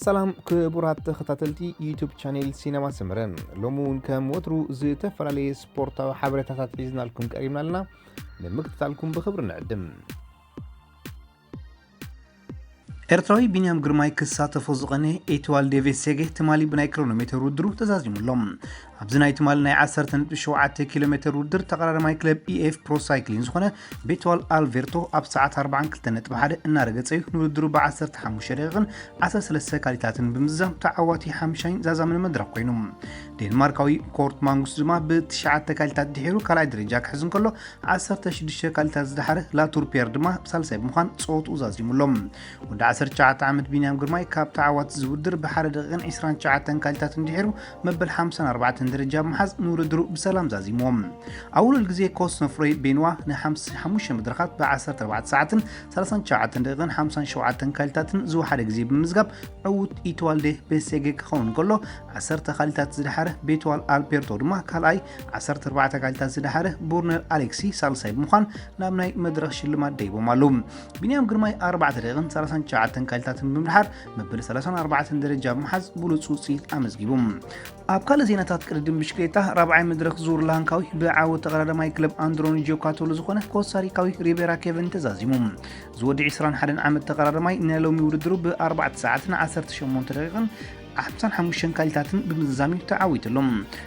ሰላም ክቡራት ተኸታተልቲ ዩቱብ ቻኔል ሲነማ ሰመረ፣ ሎሚ እውን ከም ወትሩ ዝተፈላለየ ስፖርታዊ ሓበሬታታት ሒዝናልኩም ቀሪብና ኣለና። ንምክትታልኩም ብኽብሪ ንዕድም። ኤርትራዊ ቢንያም ግርማይ ክሳተፎ ዝቐነ ኤትዋል ዴቪስ ሴጌ ትማሊ ብናይ ኪሎ ሜተር ውድድሩ ተዛዚሙ ኣሎ። ኣብዚ ናይ ትማሊ ናይ ዓሰርተ ነጥቢ ሸውዓተ ኪሎ ሜተር ውድድር ተቐዳዳማይ ክለብ ኢኤፍ ፕሮ ሳይክሊን ዝኾነ ቤትዋል ኣልቬርቶ ኣብ ሰዓት ኣርባዓን ክልተን ነጥቢ ሓደ እናረገጸ እዩ ንውድድሩ ብ ዓሰርተ ሓሙሽተ ደቂቕን ዓሰርተ ሰለስተ ካሊታትን ብምዝዛም ተዓዋቲ ሓምሻይን ዛዛምን መድረኽ ኮይኑ። ዴንማርካዊ ኮርት ማንጉስ ድማ ብትሽዓተ ካሊታት ድሒሩ ካልኣይ ደረጃ ክሕዝ እንከሎ፣ ዓሰርተ ሽዱሽተ ካሊታት ዝደሓረ ላቱር ፒየር ድማ ሳልሳይ ብምዃን ጸወትኡ ዛዚሙ ኣሎ። ወዲ ዓሰርተ ትሽዓተ ዓመት ቢንያም ግርማይ ካብ ተዓዋቲ ዝውድር ብሓደ ደቂቕን ዕስራን ትሽዓተን ካሊታትን ድሒሩ መበል ሓምሳን ኣርባዕተን ደረጃ ብምሓዝ ንውድድሩ ብሰላም ዛዚምዎ። ኣብ ውሉል ግዜ ኮስኖፍሮይ ቤንዋ ንሓምሳ ሓሙሽተ መድረኻት ብ ዓሰርተ ኣርባዕተ ሰዓትን ሰላሳን ትሽዓተን ደቂቕን ሓምሳን ሸውዓተን ካሊታትን ዝወሓደ ግዜ ብምምዝጋብ ዕዉት ኢትዋልዴ ቤሴጌ ክኸውን ከሎ፣ ዓሰርተ ካሊታት ዝደሓረ ቤትዋል ኣልቤርቶ ድማ ካልኣይ፣ ዓሰርተ ኣርባዕተ ካሊታት ዝደሓረ ቡርነር ኣሌክሲ ሳልሳይ ብምዃን ናብ ናይ መድረኽ ሽልማት ደይቦም ኣለዉ። ቢንያም ግርማይ ኣርባዕተ ደቂቕን ሰላሳን ትሽዓተን ካሊታትን ብምድሓር መበል ሰላሳን ኣርባዕተን ደረጃ ብምሓዝ ብሉጽ ውጽኢት ኣመዝጊቡ። ኣብ ካልእ ዜናታት ቅድድም ብሽክሌታ ራብዓይ መድረኽ ዙር ላንካዊ ብዓወት ተቐዳዳማይ ክለብ ኣንድሮኒ ጂዮካቶሎ ዝኾነ ኮስታሪካዊ ሪቤራ ኬቨን ተዛዚሙ። ዝወዲ ዕስራን ሓደን ዓመት ተቐዳዳማይ ናይ ሎሚ ውድድሩ ብኣርባዕተ ሰዓትን ዓሰርተ ሸሞንተ ደቂቕን ሓምሳን ሓሙሽተን ካሊታትን ብምዝዛም እዩ ተዓዊቱ ኣሎ።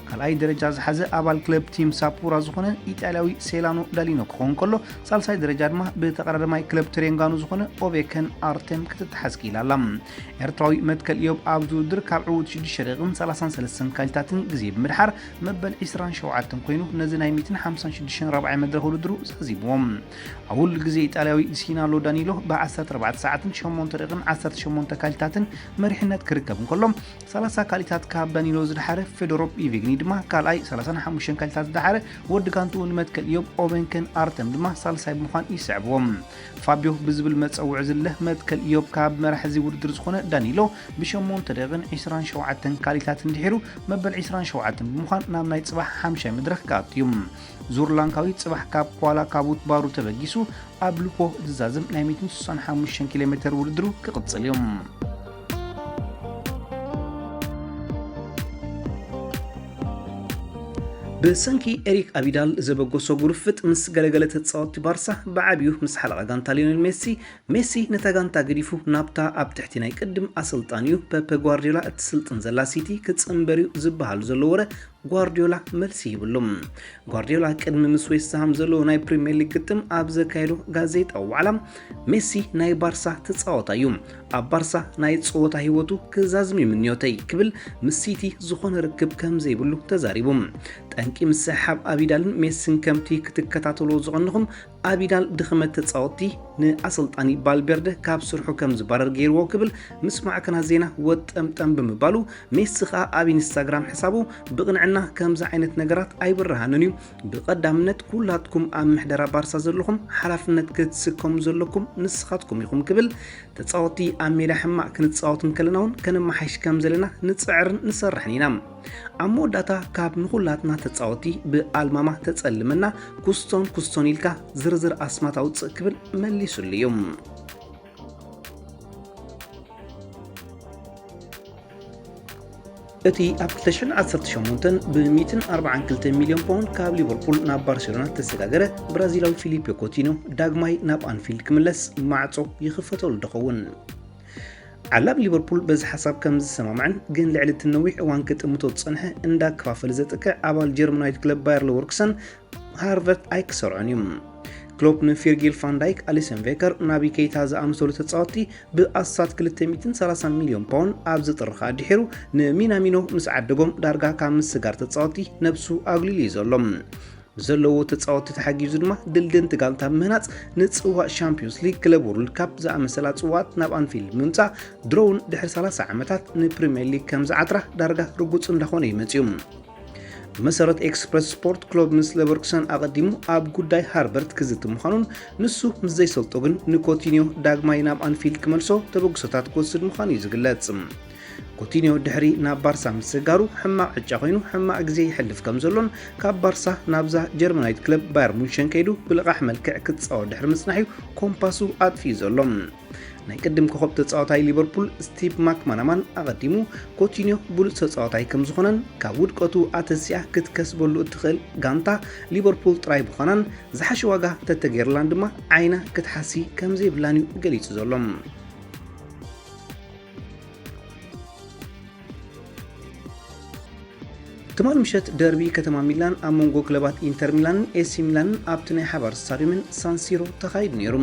ካልኣይ ደረጃ ዝሓዘ ኣባል ክለብ ቲም ሳፑራ ዝኾነ ኢጣልያዊ ሴላኖ ዳሊኖ ክኸውን ከሎ፣ ሳልሳይ ደረጃ ድማ ብተቐዳዳማይ ክለብ ትሬንጋኑ ዝኾነ ኦቬከን ኣርቴም ክትተሓዝ ክኢላ ኣላ። ኤርትራዊ መትከል ኢዮብ ኣብዚ ውድድር ካብ ዕዉት ሽዱሽተ ደቂቕን ሰላሳን ሰለስተን ካሊታትን ግዜ ብምድሓር መበል ዕስራን ሸውዓተን ኮይኑ ነዚ ናይ ሚእትን ሓምሳን ሽዱሽተን ራብዓይ መድረኽ ውድድሩ ዛዚምዎ። ኣብ ውሉል ግዜ ኢጣልያዊ ሲናሎ ዳኒሎ ብ ዓሰርተ ኣርባዕተ ሰዓትን ሸሞንተ ደቂቕን ዓሰርተ ሸሞንተ ካሊታትን መሪሕነት ክርከብ እንከሎ፣ ሰላሳ ካሊታት ካብ ዳኒሎ ዝደሓረ ፌዶሮፕ ኢቪግኒ ድማ ካልኣይ፣ ሰላሳን ሓሙሽተን ካሊታት ዝደሓረ ወዲ ጋንትኡ ንመትከል ኢዮብ ኦበንከን ኣርተም ድማ ሳልሳይ ብምዃን ይስዕብዎም። ፋብዮ ብዝብል መጸውዒ ዝለ መትከል ኢዮብ ካብ መራሒ እዚ ውድድር ዝኾነ ዳኒሎ ብሸሞንተ ደቂቕን ዕስራን ሸውዓተን ካሊታት እንድሒሩ መበል ዕስራን ሸውዓተን ብምዃን ናብ ናይ ጽባሕ ሓምሻይ መድረኽ ክኣቱ እዩ። ዙር ላንካዊ ጽባሕ ካብ ኳላ ካቡት ባሩ ተበጊሱ ኣብ ሉፖ ዝዛዘም ናይ ሚእትን ስሳን ሓሙሽተን ኪሎ ሜተር ውድድሩ ክቕጽል እዩ። ብሰንኪ ኤሪክ ኣቢዳል ዘበገሶ ጉርፍጥ ምስ ገለገለ ተጻወትቲ ባርሳ ብዓብዩ ምስ ሓለቓ ጋንታ ሊዮኔል ሜሲ፣ ሜሲ ነታ ጋንታ ገዲፉ ናብታ ኣብ ትሕቲ ናይ ቅድም ኣሰልጣኒኡ ፔፐ ጓርዲዮላ እትስልጥን ዘላ ሲቲ ክጽንበር እዩ ዝበሃል ዘሎ ወረ ጓርዲዮላ መልሲ ሂብሉ። ጓርዲዮላ ቅድሚ ምስ ዌስትሃም ዘለዎ ናይ ፕሪምየር ሊግ ግጥም ኣብ ዘካየዶ ጋዜጣዊ ዋዕላ፣ ሜሲ ናይ ባርሳ ተጻዋታይ እዩ። ኣብ ባርሳ ናይ ጸወታ ህይወቱ ክዛዝም እዩ ምንዮተይ ክብል ምስ ሲቲ ዝኾነ ርክብ ከም ዘይብሉ ተዛሪቡ። ጠንቂ ምስሕሓብ ኣቢዳልን ሜስን ከምቲ ክትከታተልዎ ዝቐንኹም ኣቢዳል ድኽመት ተጻወትቲ ንኣሰልጣኒ ቫልቬርደ ካብ ስርሑ ከም ዝባረር ገይርዎ ክብል ምስ ማዕከናት ዜና ወጠምጠም ብምባሉ፣ ሜሲ ከኣ ኣብ ኢንስታግራም ሕሳቡ ብቕንዕና ከምዚ ዓይነት ነገራት ኣይብርሃንን እዩ። ብቐዳምነት ኩላትኩም ኣብ ምሕደራ ባርሳ ዘለኹም ሓላፍነት ክትስከሙ ዘለኩም ንስኻትኩም ኢኹም ክብል፣ ተጻወትቲ ኣብ ሜዳ ሕማቕ ክንጻወት እንከለና እውን ከነመሓይሽ ከም ዘለና ንጽዕርን ንሰርሕን ኢና። ኣብ መወዳእታ ካብ ንኹላትና ተጻወትቲ ብኣልማማ ተጸልመና ኩስቶን ኩስቶን ኢልካ ዝርዝር ኣስማት ኣውጽእ ክብል መሊሱሉ እዩ። እቲ ኣብ ክልተ ሽሕን ዓሰርተ ሸሞንተን ብሚእትን ኣርባዓን ክልተን ሚልዮን ፓውንድ ካብ ሊቨርፑል ናብ ባርሴሎና እተሰጋገረ ብራዚላዊ ፊሊፔ ኮቲኖ ዳግማይ ናብ ኣንፊልድ ክምለስ ማዕጾ ይኽፈተሉ ዶ ኸውን? ዓላብ ሊቨርፑል በዚ ሓሳብ ከም ዝሰማምዐን ግን ልዕሊ እቲ ነዊሕ እዋን ክጥምቶ ዝጸንሐ እንዳከፋፈለ ዘጥቅዕ ኣባል ጀርመናዊት ክለብ ባየር ሌቨርኩሰን ሃርቨርት ኣይክሰርዖን እዩ። ክሎፕ ንፊርጊል ፋንዳይክ፣ ኣሊሰን ቬከር፣ ናቢ ኬይታ ዝኣመሰሉ ተጻወትቲ ብኣስታት ክልተ ሚእትን ሰላሳን ሚልዮን ፓውንድ ኣብዚ ጥሪ ከኣ ድሒሩ ንሚናሚኖ ምስ ዓደጎም ዳርጋ ካብ ምስጋር ተጻወትቲ ነብሱ ኣጉሊሉ እዩ ዘሎ። ብዘለዎ ተጻወትቲ ተሓጊዙ ድማ ድልድንቲ ጋንታ ምህናጽ ንጽዋእ ሻምፒዮንስ ሊግ፣ ክለብ ወርልድ ካፕ ዝኣመሰላ ጽዋኣት ናብ ኣንፊልድ ብምምጻእ ድሮ እውን ድሕሪ ሰላሳ ዓመታት ንፕሪምየር ሊግ ከም ዝዓትራ ዳርጋ ርጉጽ እንዳኾነ እዩ መጺኡ። ብመሰረት ኤክስፕረስ ስፖርት፣ ክሎፕ ምስ ሌቨርኩሰን ኣቐዲሙ ኣብ ጉዳይ ሃርቨርት ክዝቲ ምዃኑን ንሱ ምስ ዘይሰልጦ ግን ንኮቲኒዮ ዳግማይ ናብ ኣንፊልድ ክመልሶ ተበግሶታት ክወስድ ምዃኑ እዩ ዝግለጽ። ኮቲኒዮ ድሕሪ ናብ ባርሳ ምስጋሩ ሕማቕ ዕጫ ኮይኑ ሕማቕ ግዜ ይሕልፍ ከም ዘሎን ካብ ባርሳ ናብዛ ጀርመናዊት ክለብ ባየር ሙንሸን ከይዱ ብልቓሕ መልክዕ ክጻወት ድሕሪ ምጽናሕ እዩ ኮምፓሱ ኣጥፊኡ ዘሎ። ናይ ቅድም ኮኸብ ተጻዋታይ ሊቨርፑል ስቲቭ ማክማናማን ኣቐዲሙ፣ ኮቲኒዮ ብሉጽ ተጻዋታይ ከም ዝኾነን ካብ ውድቀቱ ኣተሲኣ ክትከስበሉ እትኽእል ጋንታ ሊቨርፑል ጥራይ ምዃናን ዝሓሸ ዋጋ ተተገይርላን ድማ ዓይና ክትሓሲ ከም ዘይብላን እዩ ገሊጹ ዘሎ። ትማል ምሸት ደርቢ ከተማ ሚላን ኣብ መንጎ ክለባት ኢንተር ሚላንን ኤሲ ሚላንን ኣብቲ ናይ ሓባር ስታድዮምን ሳንሲሮ ተኻይዱ ነይሩ።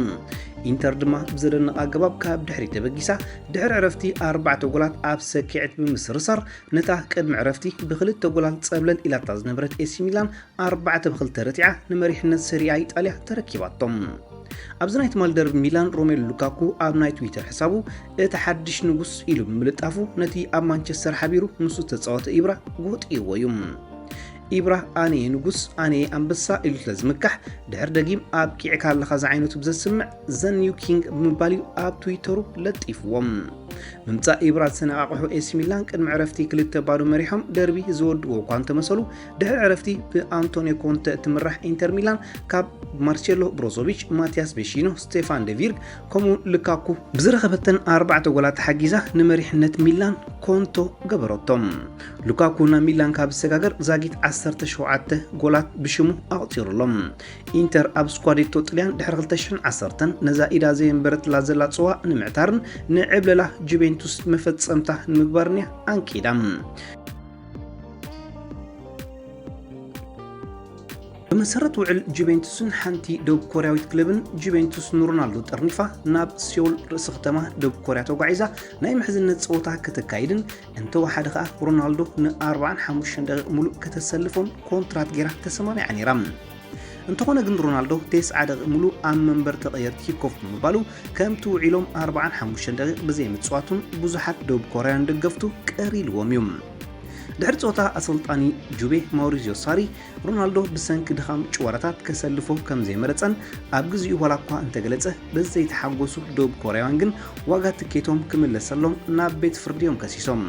ኢንተር ድማ ብዘደንቕ ኣገባብ ካብ ድሕሪት ተበጊሳ፣ ድሕሪ ዕረፍቲ ኣርባዕተ ጎላት ኣብ ሰኪዐት ብምስርሳር፣ ነታ ቅድሚ ዕረፍቲ ብክልተ ጎላት ጸብለል ኢላታ ዝነበረት ኤሲ ሚላን ኣርባዕተ ብክልተ ረቲዓ ንመሪሕነት ሰሪኣ ኢጣልያ ተረኪባቶም። ኣብዚ ናይ ትማል ደርቢ ሚላን ሮሜሉ ሉካኩ ኣብ ናይ ትዊተር ሕሳቡ እቲ ሓድሽ ንጉስ ኢሉ ብምልጣፉ ነቲ ኣብ ማንቸስተር ሓቢሩ ምስ ዝተጻወተ ኢብራ ጎጥይዎ እዩ። ኢብራ ኣነ እየ ንጉስ፣ ኣነ እየ ኣንበሳ ኢሉ ስለ ዝምካሕ፣ ድሕር ደጊም ኣብቂዕካ ኣለኻ ዝዓይነቱ ብዘስምዕ ዘ ኒው ኪንግ ብምባል እዩ ኣብ ትዊተሩ ለጢፍዎም። ምምጻእ ኢብራ ዝሰነቓቕሑ ኤሲ ሚላን ቅድሚ ዕረፍቲ ክልተ ባዶ መሪሖም ደርቢ ዝወድእዎ እኳ እንተመሰሉ፣ ድሕሪ ዕረፍቲ ብኣንቶኒዮ ኮንተ እትምራሕ ኢንተር ሚላን ካብ ማርሴሎ ብሮዞቪች፣ ማቲያስ ቬሺኖ፣ ስቴፋን ደቪርግ ከምኡ ሉካኩ ብዝረኸበተን ኣርባዕተ ጎላት ተሓጊዛ ንመሪሕነት ሚላን ኮንቶ ገበረቶም። ሉካኩ ናብ ሚላን ካብ ዝሰጋገር ዛጊት ዓሰርተ ሸውዓተ ጎላት ብሽሙ ኣቑጺሩሎም። ኢንተር ኣብ ስኳዴቶ ጥልያን ድሕሪ ክልተ ሽሕን ዓሰርተን ነዛ ኢዳ ዘየንበረትላ ዘላ ጽዋ ንምዕታርን ንዕብለላ ጁቬንቱስ መፈጸምታ ንምግባርን እያ ኣንቂዳ። ብመሰረት ውዕል ጁቬንቱስን ሓንቲ ደቡብ ኮርያዊት ክለብን፣ ጁቬንቱስ ንሮናልዶ ጠርኒፋ ናብ ሲዮል ርእሲ ከተማ ደቡብ ኮርያ ተጓዒዛ ናይ ምሕዝነት ጸወታ ከተካይድን እንተወሓደ ከኣ ሮናልዶ ን ኣርባዓን ሓሙሽተን ደቂቕ ሙሉእ ከተሰልፎን ኮንትራት ገይራ ተሰማሚዓ ነይራ። እንተኾነ ግን ሮናልዶ ተስዓ ደቂቕ ሙሉእ ኣብ መንበር ተቐየርቲ ኮፍ ብምባሉ ከምቲ ውዒሎም ኣርባዓን ሓሙሽተን ደቂቕ ብዘይምጽዋቱን ብዙሓት ደቡብ ኮርያውያን ደገፍቱ ቀር ኢልዎም እዩ። ድሕሪ ጸወታ ኣሰልጣኒ ጁቬ ማውሪዚዮ ሳሪ ሮናልዶ ብሰንኪ ድኻም ጭዋዳታት ከሰልፎ ከም ዘይመረጸን ኣብ ግዚኡ ዋላ እኳ እንተገለጸ፣ በዚ ዘይተሓጎሱ ደቡብ ኮርያውያን ግን ዋጋ ትኬቶም ክምለሰሎም ናብ ቤት ፍርዲ እዮም ከሲሶም።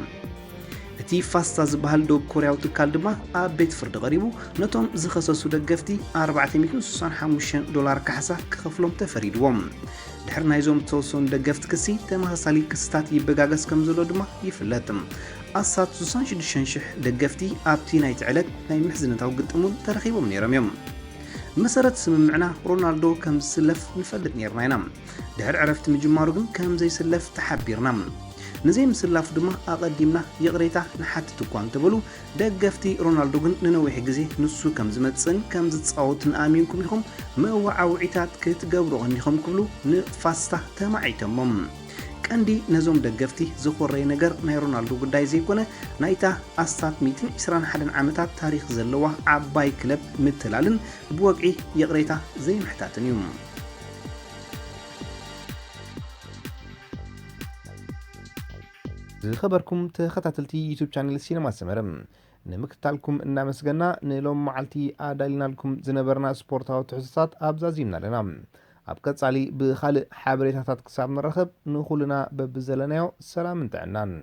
እቲ ፋስታ ዝበሃል ደቡብ ኮርያዊ ትካል ድማ ኣብ ቤት ፍርዲ ቀሪቡ ነቶም ዝኸሰሱ ደገፍቲ ኣርባዕተ ሚእትን ስሳን ሓሙሽተን ዶላር ካሕሳ ክኸፍሎም ተፈሪድዎም። ድሕሪ ናይዞም ዝተወሰኑ ደገፍቲ ክሲ፣ ተመሳሳሊ ክስታት ይበጋገስ ከም ዘሎ ድማ ይፍለጥ። ኣስታት ስሳን ሽዱሽተን ሽሕ ደገፍቲ ኣብቲ ናይቲ ዕለት ናይ ምሕዝነታዊ ግጥም እውን ተረኺቦም ነይሮም እዮም። ብመሰረት ስምምዕና ሮናልዶ ከም ዝስለፍ ንፈልጥ ነይርና ኢና። ድሕሪ ዕረፍቲ ምጅማሩ ግን ከም ዘይስለፍ ተሓቢርና። ንዘይምስላፉ ድማ ኣቐዲምና ይቕሬታ ንሓትት እኳ እንተበሉ፣ ደገፍቲ ሮናልዶ ግን ንነዊሕ ግዜ ንሱ ከም ዝመጽእን ከም ዝጻወትን ኣሚንኩም ኢኹም መወዓውዒታት ክትገብሩ ቀኒኹም ክብሉ ንፋስታ ተማዒቶሞም። ቀንዲ ነዞም ደገፍቲ ዝኾረየ ነገር ናይ ሮናልዶ ጉዳይ ዘይኮነ፣ ናይታ ኣስታት ሚእትን ዕስራን ሓደን ዓመታት ታሪኽ ዘለዋ ዓባይ ክለብ ምትላልን ብወግዒ ይቕሬታ ዘይምሕታትን እዩ። ዝኸበርኩም ተኸታተልቲ ዩቱብ ቻነል ሲነማ ሰመረ፣ ንምክትታልኩም እናመስገና፣ ንሎም መዓልቲ ኣዳሊናልኩም ዝነበርና ስፖርታዊ ትሕዝቶታት ኣብዛዚምና ኣለና። ኣብ ቀጻሊ ብኻልእ ሓበሬታታት ክሳብ ንራኸብ፣ ንኹልና በብዘለናዮ ሰላምን ጥዕናን።